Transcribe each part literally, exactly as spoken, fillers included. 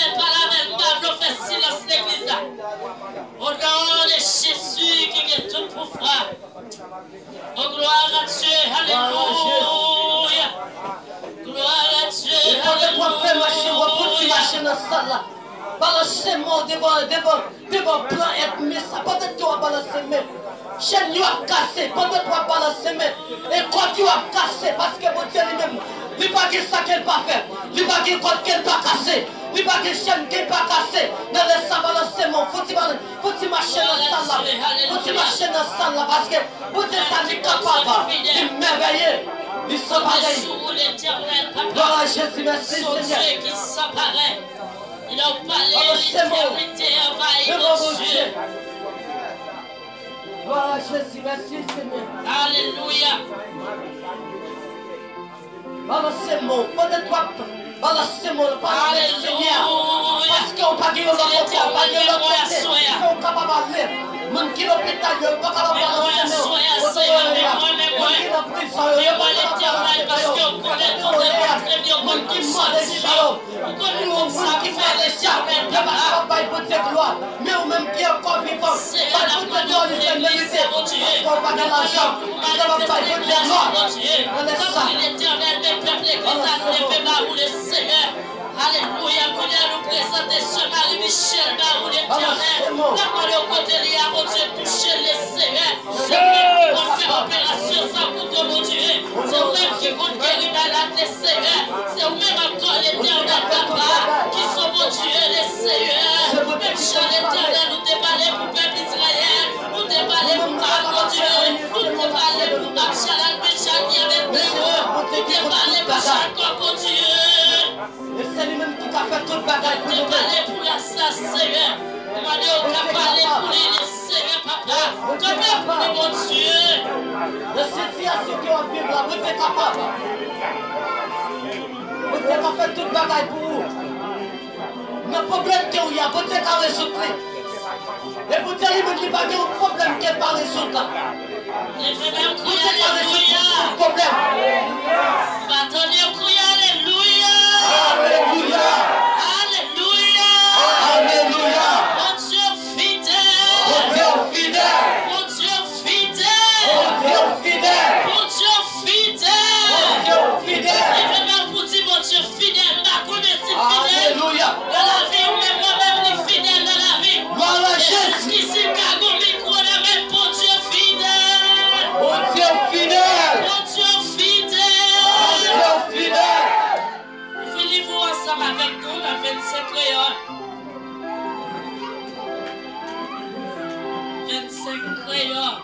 avè l, pale avè l, m pa vle w fè silans legliz la. Au nom de Jésus ki gen tout pouvwa. Oh, gloire à Dieu, alléluia. Gloire à Dieu, alléluia. E pandan w ap fè mache, w ap fouti mache nan sal la. Balanse men w devan, devan, devan plan ènmi sa. Pandan ke w ap balanse men, chèn yo ap kase. Pandan ke w ap balanse men, e kòd yo ap kase. Paske Bondye li menm, li pa gen sa ke l pa fè. Li pa gen kòd ke l pa kase. Li pa gen chèn ke l pa kase. Nan lè sa, balanse men w, fouti balanse. Fouti mache nan sal la. Fouti mache nan sal la, paske Bondye sa li kapab, li mèvèye, li san parèy. Glwa a Jezi, mèsi Senyè. Balanse men w devan Bondye. Glwa a Jezi, mèsi Senyè. Alelouya. Balanse men w. Pandan w ap balanse men w, pale avèk Senyè a. Paske w pa gen yon lòt kote, w pa gen lòt kote ke w kapab ale. Moun ki lopital yo, yo pa kapab balanse men w. Moun ki nan prizon yo, yo pa kapab balanse men yo. Moun ki mò deja yo, moun ki mò deja yo, moun ki fè deja, yo pa kapab bay Bondye glwa. Men ou menm ki ankò vivan, bay Bondye glwa li fè merite. Paske w pa gen lajan, ou kapab bay Bondye glwa. Anlè sa. Alelouya, kounye a nou prezante sè Marie Michel ba ou Letènèl. N ap mande w kote li a, Bondye touche l, Senyè. Se ou menm ki konn fè operasyon sa pou kò Bondye. Se ou menm ki konn geri malad, Senyè. Se ou menm ankò, Letènèl, papa, ki se Bondye, Senyè. Menm jan, Letènèl, ou te pale pou pèp Izrayèl, ou te pale pou Bondye, ou te pale pou Absalom, Mechak, ki avèk Nero, ou te pale pou Jakòb, Bondye. E se li menm ki ka fè tout bagay pou nou menm. Ou te pale pou Laza, Senyè. Ou mande w ka pale pou li, Senyè, papa. Kanpe pou li, Bondye. Nan sitiyasyon ke w ap viv la, Bondye kapab. Bondye ka fè tout bagay pou ou. Nan pwoblèm ke w ye a, Bondye ka rezoud li. E Bondye li menm, li pa gen yon pwoblèm ke l pa rezoud la. Leve men w, kriye alelouya. Bondye ka rezoud tout pwoblèm. M pa tande w kriye alelouya. Alelouya. Alelouya. Alelouya. Bondye fidèl. Bondye fidèl. Bondye fidèl. Bondye fidèl. Bondye fidèl. Bondye fidèl. Leve men w pou di Bondye fidèl. M pa konnen si l fidèl nan lavi w, men mwen menm li fidèl nan lavi m. Glwa a Jezi. Eskize m ka gon mikwo nan men Bondye fidèl. Bondye fidèl. Bondye fidèl. Bondye fidèl. Nou fin livre w ansanm avèk nou nan vennsenk kreyòl. Vennsenk kreyòl.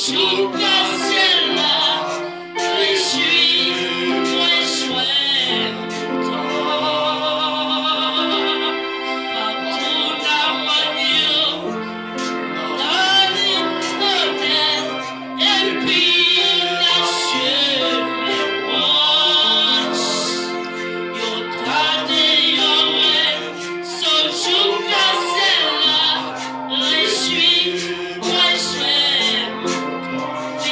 Jouka syèl la, rejwi mwen jwenn kontan. Pa tout amann yo, tande tonè, epi nasyon lepwòch. Yo tande, yo wè, so jouka syèl la, rejwi mwen jwenn kontan.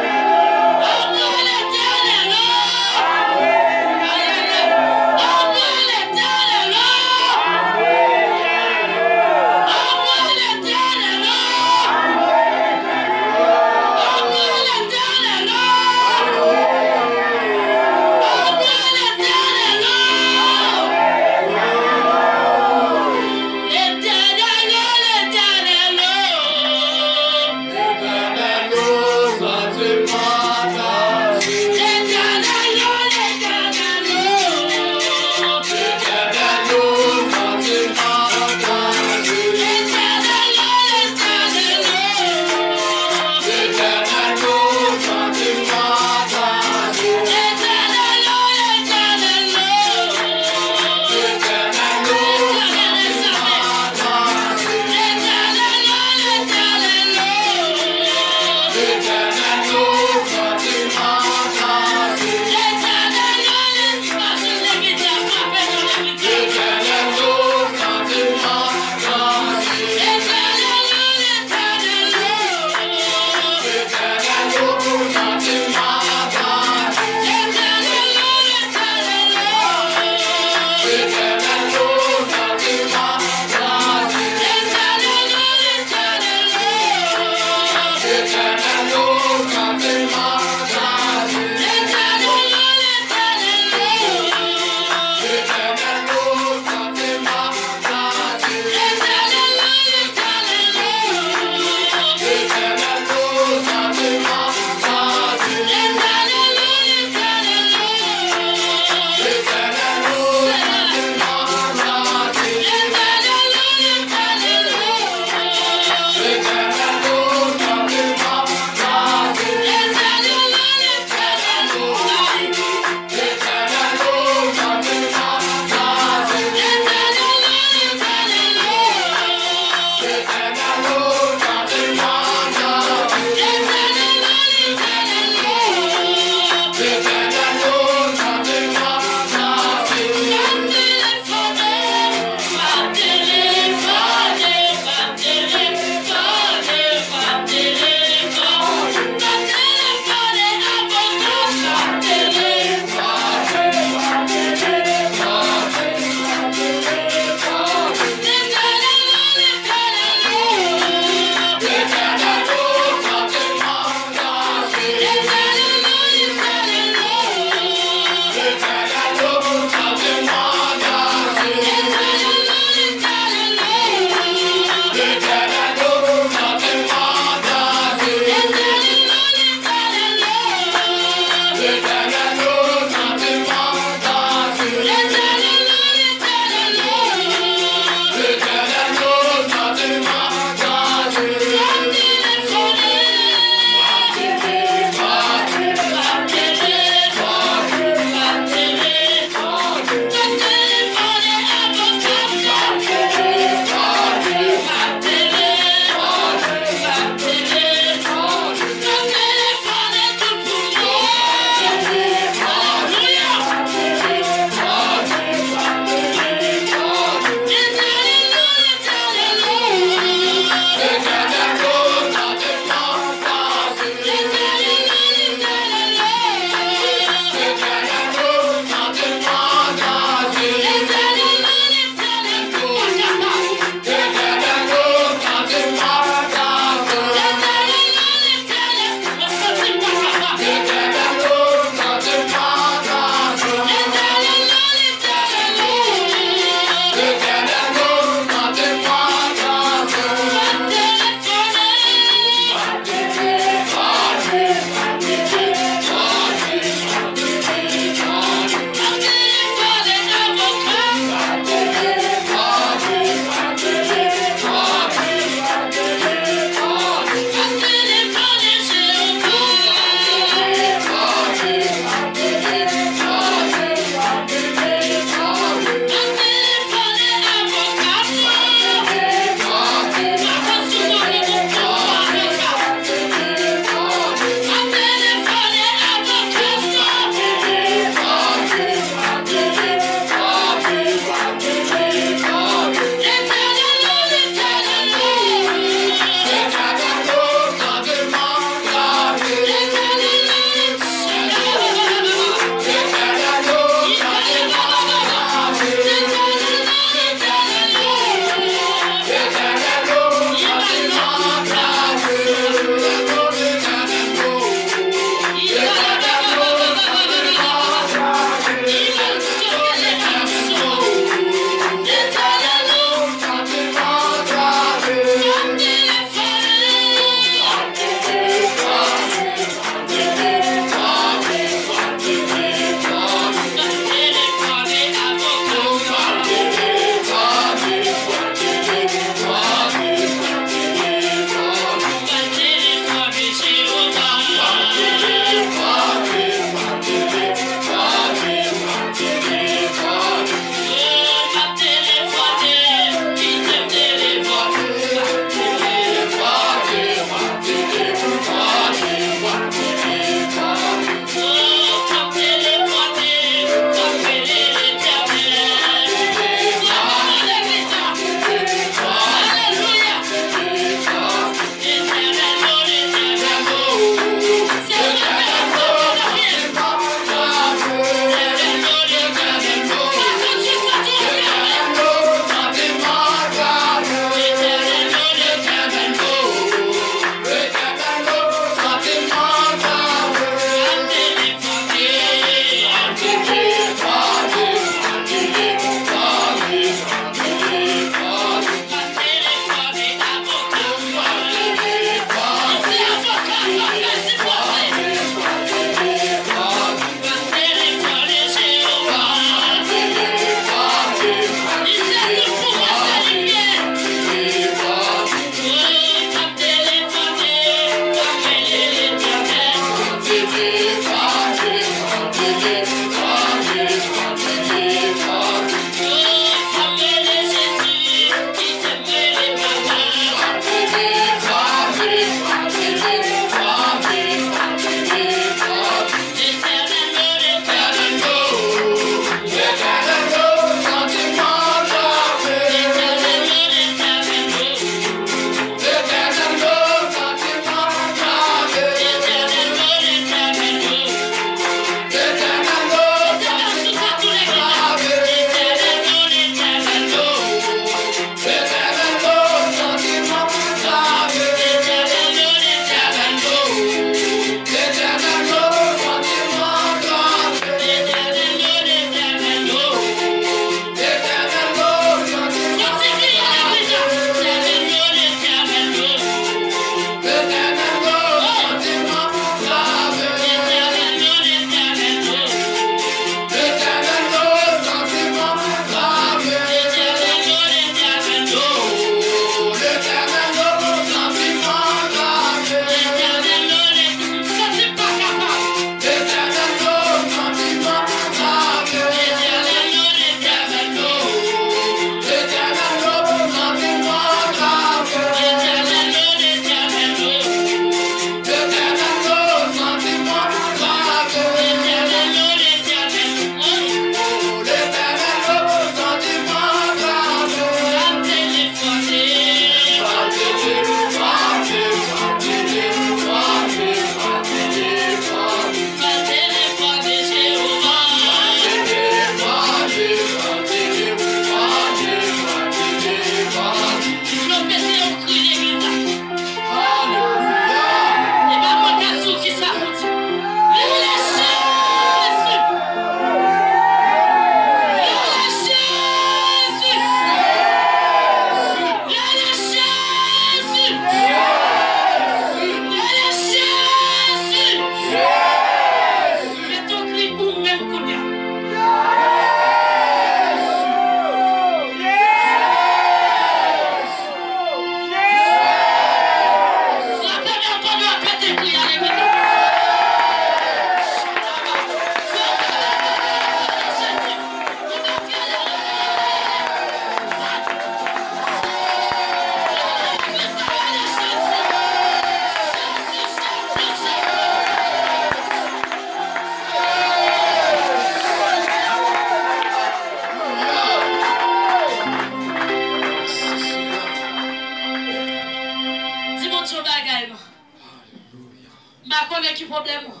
pa konnen ki pwoblèm ou.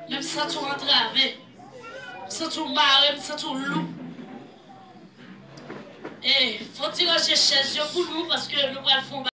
Men m santi w antrave. M santi w mare, m santi w lou. E, fò w ti ranje chèz yo pou nou, paske nou pral fè yon